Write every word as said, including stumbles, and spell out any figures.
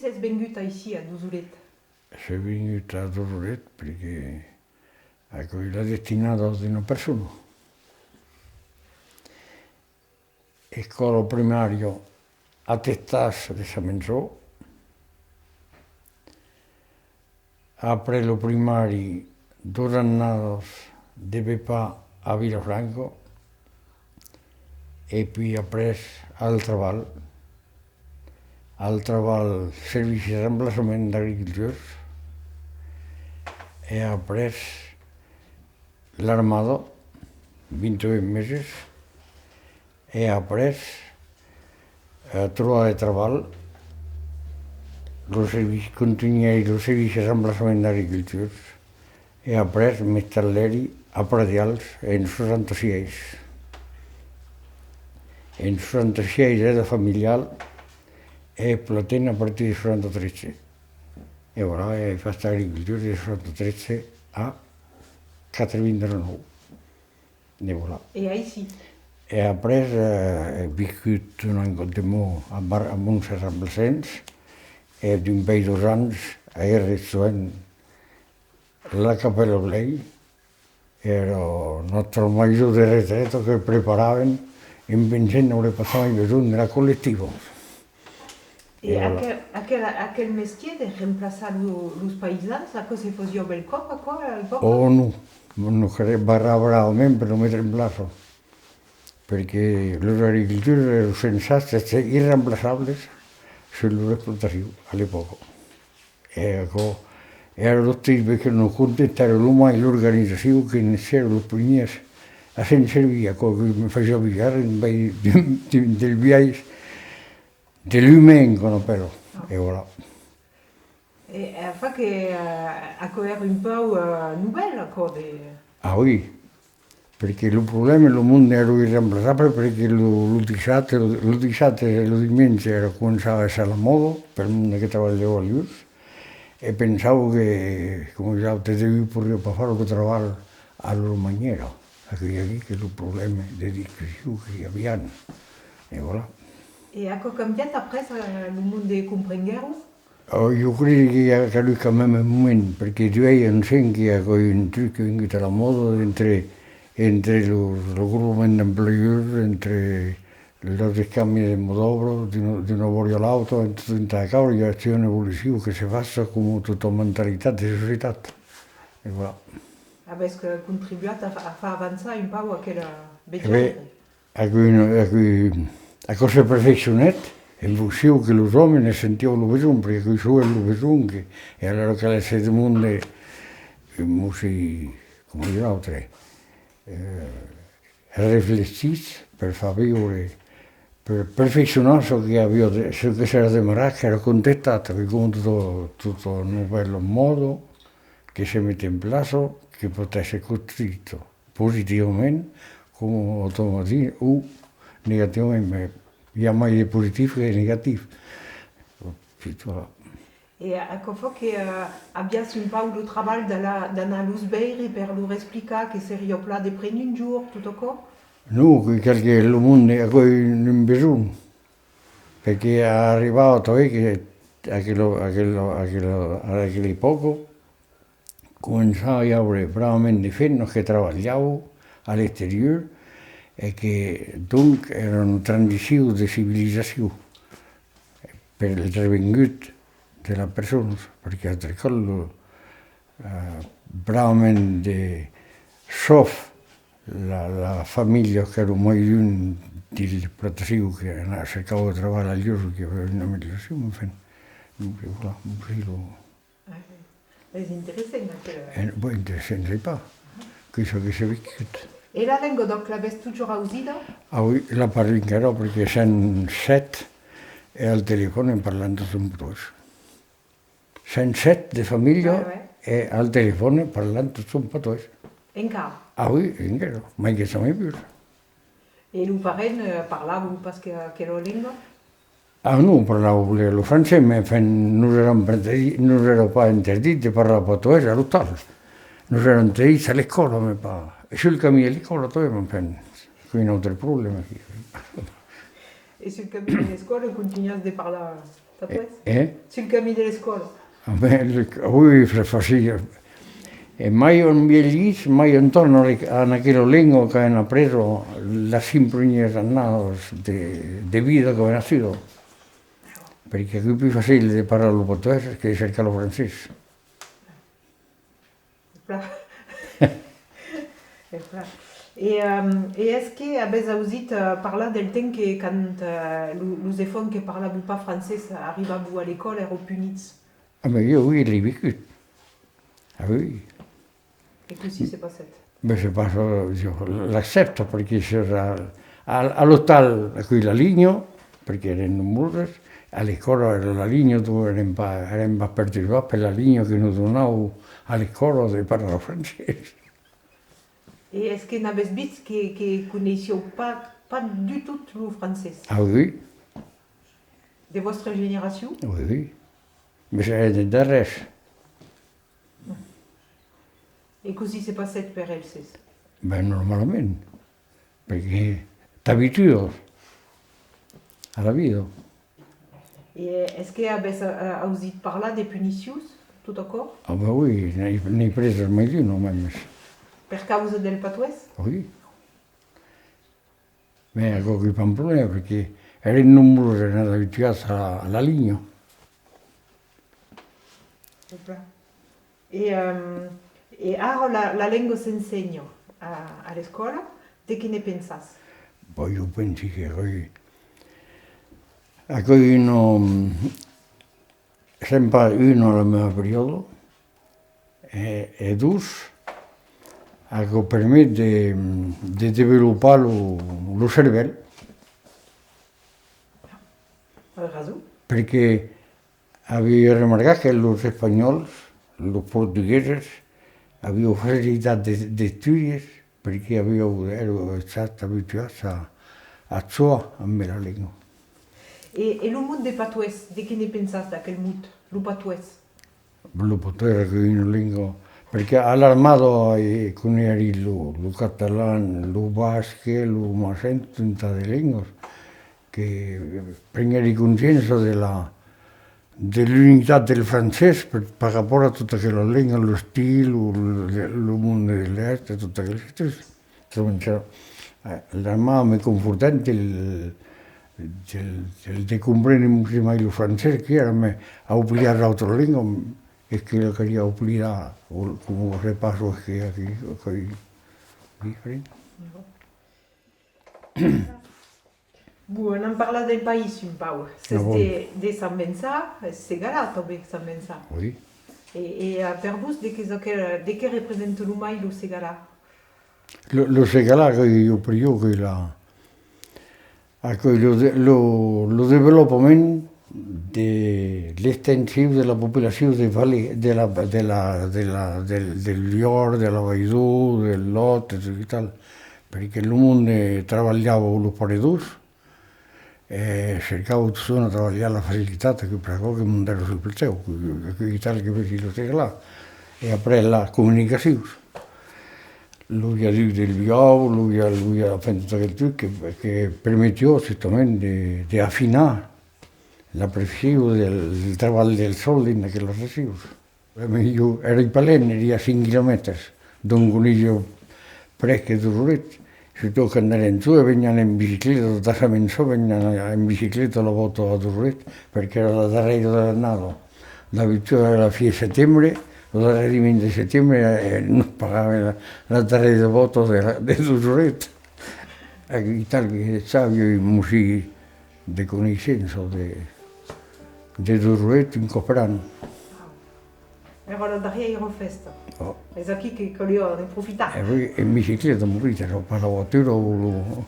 Sètz vengut aicí, a Dosolet? Soi vengut a Dosolet perque aquò's la destinada d'una persona. Escòla primària a Testàs de Samençon. Après lo primari, doas annadas de BEPA a Vilafranca, e puèi après al trabalh, al trabalh servici de remplaçament d'agricultors, e après l'armada, vint-e-uèch meses, e après, eh, trobar de trabalh, lo servici, contunhèri lo servici de remplaçament d'agricultors, e après m'estallèri a Pradials en soixante-seize. En soixante-seize, aide familiale, e Platen a partir de soixante-tretze. E voilà, ai fach agricultor de soixante-tretze a quatre-vingt-dètz-e-nòu. E voilà. E aicí? E après, eh, ai viscut un an de mens a Bar-, a Montserrat Plassens, e dempuèi dos ans ai rejoint la Capèla Blei, èra nòstra maison de retreta que preparavèm en pensent n'aurem pas mai besonh de la collectiva. E voilà. Aquel, aquel, aquel mestièr de remplaçar lo, los païsans, aquò se fasiá bèlcòp, aquò, a l'epòca? Oh non, non, non, que barrar bravament per lo metre en plaça, perque los agricultors èran censats èsser irremplaçables sus lor explotacion a l'epòca. E aquò èra lo triste que nos contestèron lo mai l'organizacion que n'èsser los primièrs a se'n servir, aquò que me fasiá viure un biais, del biais de l'umain, qu'on appelle. E voilà. E, e fa que, eh, aquò èra un pauc, eh, novèl, aquò de... Ah oui, perque lo problèma, lo monde èra irremplaçable, perque lo, lo dissabte, lo, lo dissabte e lo dimenge èra, començava a èsser a la mòda pel monde que trabalhava a Lhurs, e pensava que, coma los autres, de, podiá pas far lo trabalh a lor manièra. Aquò's aquí que lo problèma de discussion que i avián. E voilà. E aquò cambièt après, eh, lo monde comprenguèron? Oh, jo cresi que i a, qu'a agut quand même un moment, perque duèi un cent que aquò's un truc qu'es vengut a la mòda entre, entre los, lo groupament d'emplegats, entre los escambis de mot d'òbra d'una, d'una bòria a l'autra, en tot un tas de causas, i a una evolucion que se fasiá coma tota mentalitat de societat. E voilà. Avètz que contribuat a fa-, a far avançar un pauc aquela... E ben, vejam. Aquò, aquò, aquò se perfeccionèt en foncion que los òmes ne sentián lo besonh, perque aquò es lo besonh que, e alara cal èsser de monde, eh, mossur, coma dire l'autre, eh, reflechits per far viure, per perfeccionar çò que aviá de, çò que s'èra demarat, qu'èra contestat, que coma tota, tota novèla mòda que se met en plaça, que pòt èsser construita positivament coma automati-, o negativament, mès i a mai de positif que de negatif. Pichon. E aquò fa que, eh, aviatz un pauc lo trabalh d'anar, d'anar los veire per lor explicar que seriá plan de prene un jorn, tot aquò? Non, que cal que lo monde, aquò es un, un besonh, perque arribava tanben que aquela, aquela, aquela, a aquela epòca, començava a i aure bravament de femnas que trabalhavan a l'exterior e que, donc, èra una transicion de civilizacion per el revengut de las personas, perque al tricòl, eh, bravament de, sauf la, la familha qu'èra mai luènh de l'explotacion, que anava cercar de trabalh ailleurs, que i aviá una amelioracion, enfin, donc, voilà, un filo. Ah, es interessant, aquela. Eh, bon, interessant, sai pas. Qu'es çò que s'es viscut. E la lenga d'òc, l'avètz totjorn ausida? Ah oui, la parli encara, perque sèm sèt, e al telefòn en parlam tot en patoès. Sèm sèt de familha, ouais, ouais, e al telefòn parlam tot en patoès. Encara? Ah oui, encara, mai que jamai pus. E los parents, eh, parlavan pas que aquela lenga? Ah non, parlavan lo, lo francés, mès enfin, nos èra pas interdit, nos èra pas interdit de parlar patoès a l'ostal. Nos èra interdit a l'escòla, mès pas. E sul camin a l'escòla tanben, mès enfin, qu'es un autre problèma aquí. E sul camin a l'escòla contunhatz de parlar? Patoès? Eh? Sul camin de l'escòla? Ah ben, le, oui, fa-, facile. E mai on vielhís, mai on torna le, en aquela lenga qu'avèm apresa las cinc primièras annadas de, de vida qu'avèm nascuda. Perque aquò's pus facile de parlar lo patoès que de cercar lo francés. Plan. E plan. E, ehm, e es que avètz ausit, eh, parlar del temps que quand, eh, lo, los enfants que parlavan pas francés arribavan a l'escòla, èran punits? Ah, mais oui, oui, je l'ai vécu. Ah oui. E cossí se passèt? Ben, se passa, jo l'accèpte, perque se, a, a, a l'ostal, aquò's la linha, perque èrem nombroses, a l'escòla èra la linha, donc èrem pas, èrem pas perturbats per la linha que nos donavan a l'escòla de parlar francés. E es que n'avètz vist que, que coneissián pas, pas du tot lo francés? Ah oui. De vòstra generacion? Oui, oui. Mes èrem de darrèrs. E cossí se passèt per elses? Ben, normalament, perque t'abituas a la vida. E es que avètz, eh, ausit parlar de punicions, tot aquò? Ah ben oui, n'ai, n'ai presas mai d'una, mèmes. Per causa del patoès? Oui. Mès aquò qu'ei pas un problèma, perque èrem nombroses, èrem abituats a, a la linha. E, ehm, e ara la, la lenga s'ensenha a, a l'escòla, de qué ne pensas? Bon, jo pensi que aquò's, aquò's una, sèm pas una a la meva periòda, e, e dos, aquò permet de, de desvolopar lo, lo cervèl. As rason. Perque aviái remarcat que los espanhòls, los portugueses, avián facilitat de, d'estudis, perque avián, èran estats abituats a, a jogar amb la lenga. E, e lo mot de patoès, de qué ne pensas d'aquel mot, lo patoès? Lo patoès qu'ei una lenga, perque a l'armada, eh, coneguèri lo, lo catalan, lo basc, lo machin, tot un tas de lengas, que prenguèri consciéncia de la, de l'unitat del francés per, per rapòrt a tota aquela lenga, l'estil, lo, lo, lo monde de l'èst, tot aqueles estils. Trobam que, eh, l'armada me confortèt del, del, del de comprene un poquet mai lo francés, que èra, mès a oblidar l'autra lenga, es que la caliá oblidar, o coma se passa, es que aquí, aquí, diferent. Bon, anam parlar del país un pauc. Sètz de, de Sant Vençà, es Segalar tanben, Sant Vençà. Oui. E, e, eh, per vos, de qué es aquel, de qué representa lo mai lo Segalar? Lo, lo Segalar, que jo, per jo, que la, aquò, lo de-, lo, lo desvolopament de l'extension de la populacion de Valais, de la, de la, de la, del, del Viòrd, de l'Avairon, del Lòt, e tot e tal. Perque lo monde trabalhava los paredors, e cercava totjorn a trabalhar la facilitat, que per aquò que montèron sul platèu, que, que, que tal que vesi lo Segalar. E après, las comunicacions. Lo viaduc del Viaur, lo via-, lo via-, enfin, tot aquel truc que, que permetiá justament de, de afinar la precision del, del trabalh del sòl dins aquelas regions. Mès jo èri pas luènh, èri a cinc quilomètres, donc coneissi presque Dosret. Surtot quand èrem joves, veniam en bicicleta, tot a Sant Vençà, veniam en bicicleta la vòta a Dosret, perque èra la darrèira de l'annada. D'abituda èra la fin de setembre, lo darrèr dimenge de setembre, eh, nos pagavan la, la darrèira vòta de la, de Dosret. E tal que sabi, un bocin de coneissença de, de Dosret un còp per an. Èra la darrièira fèsta. Oh. Es aquí que caliá ne profitar. E oui, en bicicleta, morit, èra pas la voatura o lo...